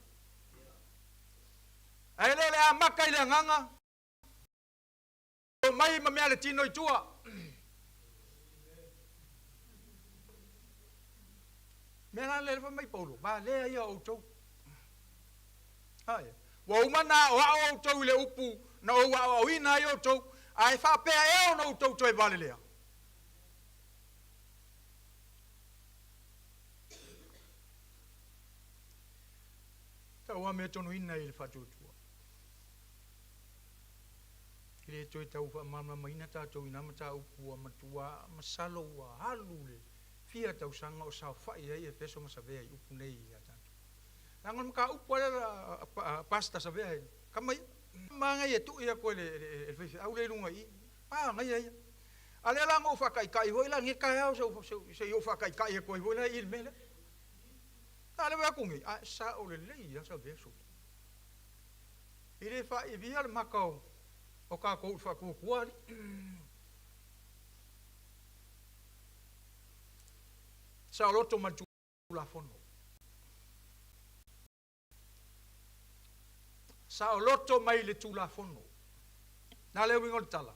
Ae le o le amata i le agaga, omai ma mea le tino i tua. Mea la lea fai mai Paulo, valea ia o outou. Ae, ua uma ona aoao outou i le upu na ou aoaoina ai outou, ae faapea ea ona outou toe valelea? Tau amiotonu-ina i le faatuatua. E le toe tau faamalamalamaina tatou i na mataupu ua matua masalo ua alu le fia tausaga o saofai ai Efeso ma Savea i upu nei ia tatou. Leaga o le mataupu lava lea a Pastor Savea e kama ia. Manaia e tui atu e le faifeau lea i luga i i. Manaia ia. A lea la na ou faataitai foi la i lenei taeao se i ou faataitai atu ai foi la i i le mea lea. A lea ua atu nei, ae sao lelei lava Savea sole. E le faaivia le mata o tatou i le faatuatua alii. Saoloto ma le Tulafono. Saoloto mai le Tulafono. Na le uiga o le tala.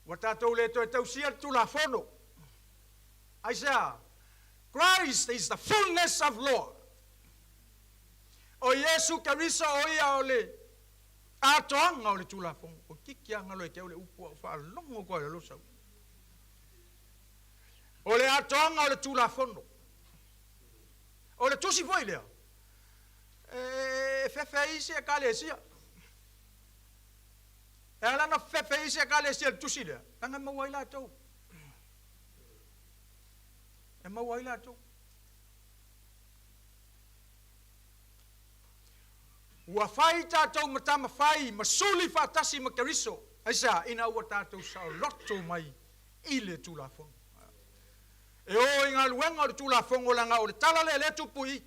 Ua tatou le toe tausia le Tulafono. Aisea? Christ is the fullness of law. O Iesu Keriso o ia o le atoaga o le Tulafono. O tiki aga loe te au le upu a o faalogo koa i lalo sau. O le atoaga o le Tulafono. O le tusi foi lea, e fefe ai isi Ekalesia. E ala ona fefe ai isi Ekalesia i le tusi lea, leaga e maua ai latou. E maua ai latou. Ua fai tatou ma tama fai ma suli faatasi ma Keriso. Aisea? Ina ua tatou saoloto mai i le Tulafono. E o i galuega o le Tulafono leaga o le tala lea lea e tupu i i.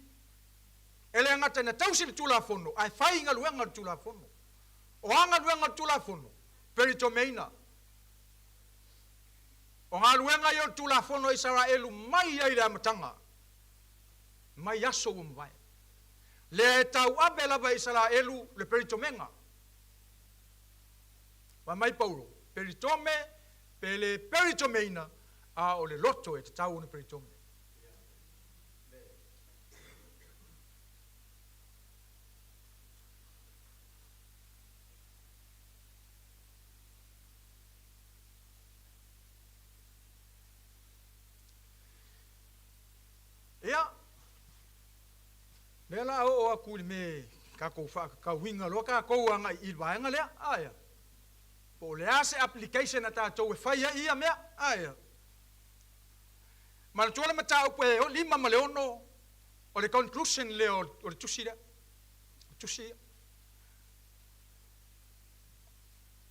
E le gata ina tausi le Tulafono ae fai i galuega o le Tulafono. O a galuega o le Tulafono? Peritomeina. O galuega ia o le Tulafono a Isaraelu mai ai le amataga, mai aso ua mavae. Lea e tauave lava e Isaraelu le peritomega. Fai mai Paulo, peritome pe le peritomeina, a o le loto e tatau ona peritome. Ia, lea la oo atu i le mea tatou faakakauina loa tatou agai i le vaega lea, ae po o le a se application a tatou e fai ai ia mea, ae manatua le mataupu e 5 ma le 6 o le conclusion lea o le tusi lea, o tusi ia.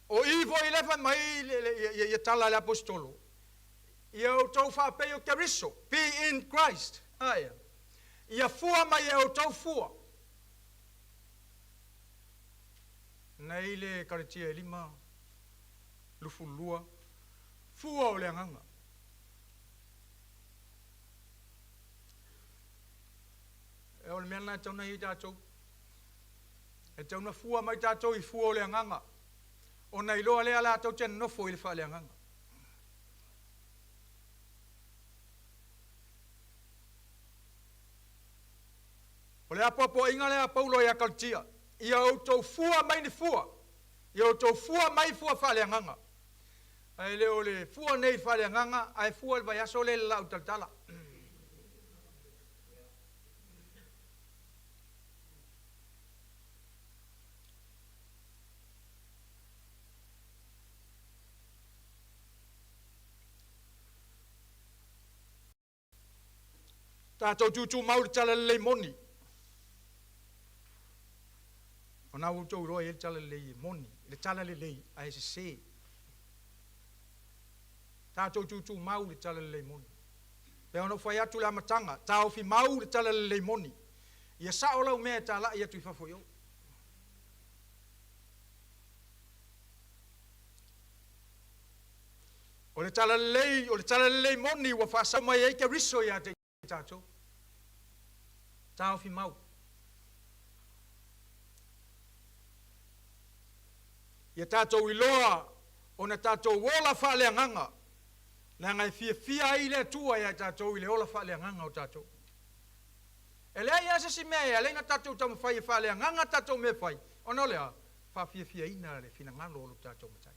O i foi lea fai mai ia tala a le Aposetolo. Ia outou faapei o Keriso, be in Christ. Aia. Ia fua mai e outou fua. Nei le Karatia e 5, 22, fua o le agaga. E o le mea lena e tatau ona i ai tatou. E tatau ona fua mai tatou i fua o le agaga, ona iloa lea latou te nonofo i le faaleagaga. O le apoapoaiga lea a Paulo ia Kalatia, ia outou fua mai ni fua, ia outou fua mai fua faaleagaga. Ae le o le fua nei i le faaleagaga, ae fua i le vaiaso lea i le laau talatala. Tatou tutumau i le talalelei moni. O na ua outou iloa e i ai le talalelei e moni, le talalelei ae sese. Tatou tutumau i le talalelei moni. Pei ona ou fai atu i le amataga, taofi mau le talalelei moni. Ia sao lau mea e talai atu i fafo i o. O le talalelei, o le talalelei moni ua faasao mai ai Keriso ia te i tatou. Taofi mau. Ia tatou iloa ona tatou ola faaleagaga, leaga e fiafia ai le Atua ia i tatou i le ola faaleagaga o tatou. E leai lava se isi mea e ala ai ona tatou taumafai e faaleagaga a tatou mea e fai, ona o le a? Faafiafiaina le finagalo o lo tatou Matai.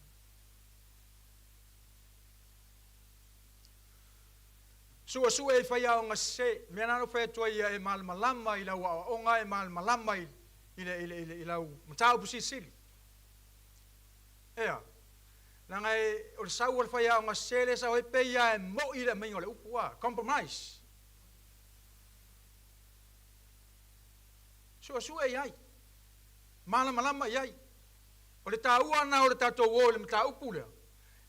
Suesue i faiaoga sese, mea na ou fai atu ai ia e malamalama i lau aoaoga, e malamalama i, i, le, i, le, i, le, i lau mataupu silisili. Ea, leaga e, o le sau o le faiaoga sese lea e sau ai, pei lava e mo'i le aumaiga o le upu, a, compromise. Suesue i ai, malamalama i ai. O le taua lena o le tatou o i le mataupu lea,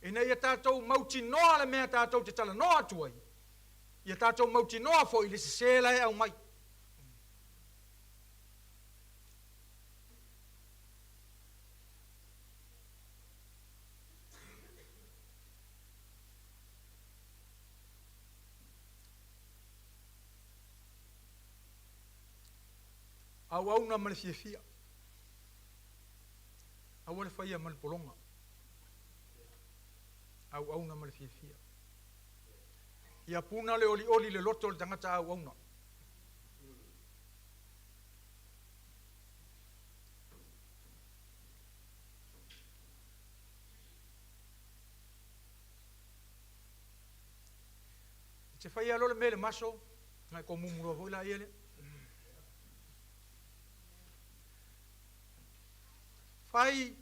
ina ia tatou mautinoa le mea tatou te talanoa atu ai, ia tatou mautinoa foi le sese la e aumai. Auauna ma le fiafia. Aua le faia ma le pologa. Auauna ma le fiafia. Ia puna le olioli i le loto o le tagata auauna. E te faia loa le mea i le maso, na e komumu loa foi laia lea. Fai,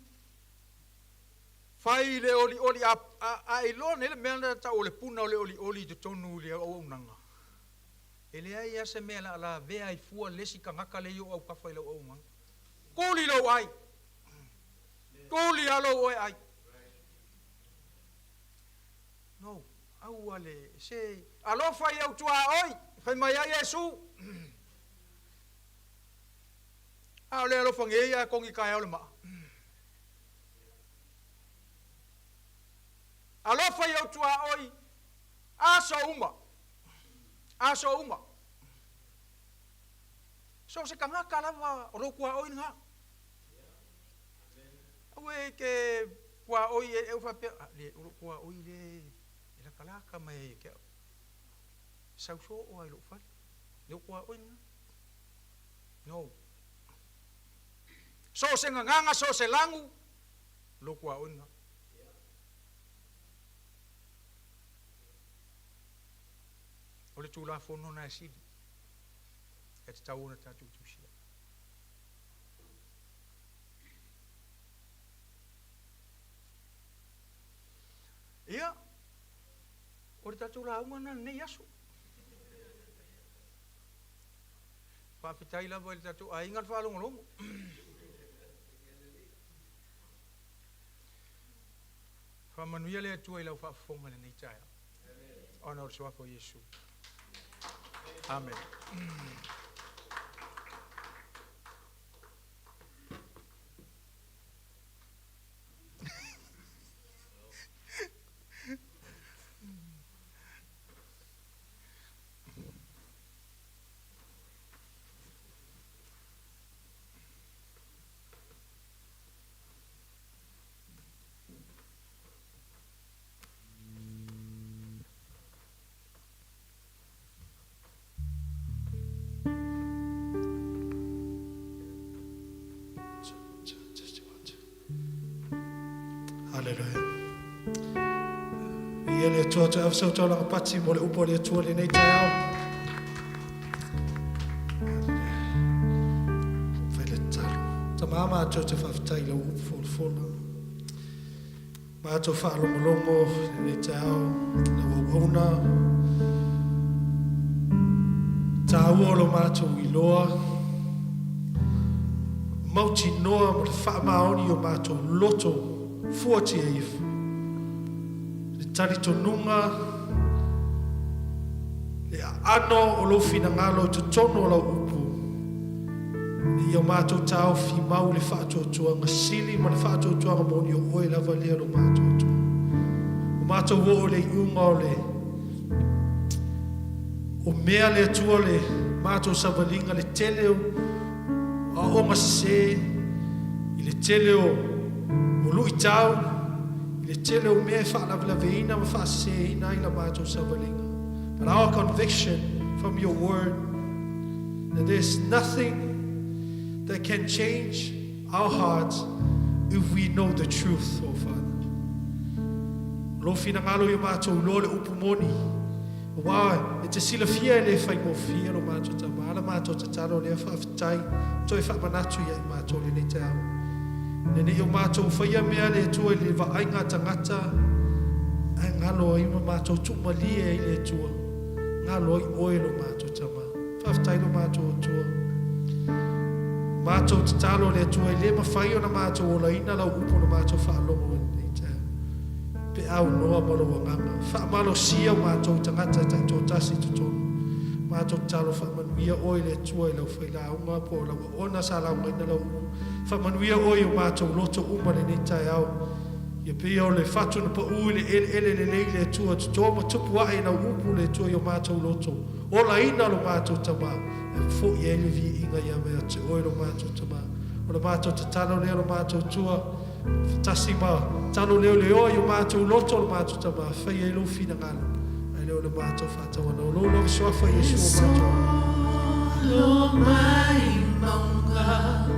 fai le olioli, a, a, a iloa nei le mea na tau o le puna o le olioli i totonu i le auaunaga, e leai lava se mea o le a lavea ai fua le isi tagata lea i ou autafa i lau auaunaga. Tuli lou ai. Tuli lava lou oe ai. No, aua le, se, alofa i au tuaoi, fai mai ai Iesu. A o le alofa nei ae kogi taeao le maa. Alofa i ou tuaoi aso uma. Aso uma. So o se tagata lava o lou tuaoi lena. Aua e te tuaoi e ou faapea, ah, le, o lou tuaoi le e latalata mai ai ia te au. Sau soo lava i lou fale. Lou tuaoi lena. No. So o se gagaga, so o se lagu, lou tuaoi lena. O le Tulafono lena e sili, e tatau ona tatou tusia. Ia, o le tatou lauga lena lenei aso. Faafetai lava i le tatou aiga le faalogologo. Faamanuia le Atua i lau faafofoga i lenei taeao. Ona o le Suafa o Iesu. Amene. Hallelujah. Ia le Atua toe ave sau taulaga pati mo le upu a le Atua i lenei taeao. Fai le tatalo. Tama matou te faafetai i lau upu folafola. Matou faalogologo i lenei taeao i lau auauna. Taua o lo matou iloa mautinoa ma le faamaoni i o matou loto fuatia ifo le talitonuga, le aano o lou finagalo i totonu o lau upu, ina ia o matou taofi mau i le faatuatuaga sili ma le faatuatuaga moni o oe lava lea lo matou Atua. Ua matou oo i le iuga o le o mea le Atua le matou savaliga, le tele o aoaoga sese, i le tele o o luitau, i le tele o mea e faalavelaveina ma faaseseina ai la matou savaliga. But our conviction from your word that there's nothing that can change our hearts if we know the truth, oh Father. O lou finagalo ia matou iloa le upu moni, aua e te silafia e le faigofie lo matou tama. A la matou tatalo lea, faafetai, toe faamanatu ia i matou i lenei taeao. Ina ne i o matou faia mea le Atua i le vaaiga a tagata, ae galo ai ma matou tuumalie ai le Atua, galo ai oe lo matou Tama. Faafetai lo matou Atua. Matou tatalo le Atua e le mafai ona matou olaina lau upu na matou faalogo i lenei taeao. Pe aunoa ma lou agaga. Faamalosia o matou tagata taitoatasi i totonu. Matou tatalo faamanuia oe le Atua i lau failauga po o lau auauna sa laugaina lau upu. Faamanuia oe i o matou loto uma lenei taeao. Ia pei o le fatu na pau i le eleele lelei le Atua, toto ma tupu ae i lau upu le Atua i o matou loto. Olaina lo matou Tama, e fo'i ai le viiga ia te oe lo matou Tama. O le matou tatalo lea lo matou Atua, faatasi ma talo leoleoa i o matou loto lo matou Tama, faia ai lou finagalo, ae le o le matou faatauana. O lou lava Suafa E Iesu o matou. solo mai mauga.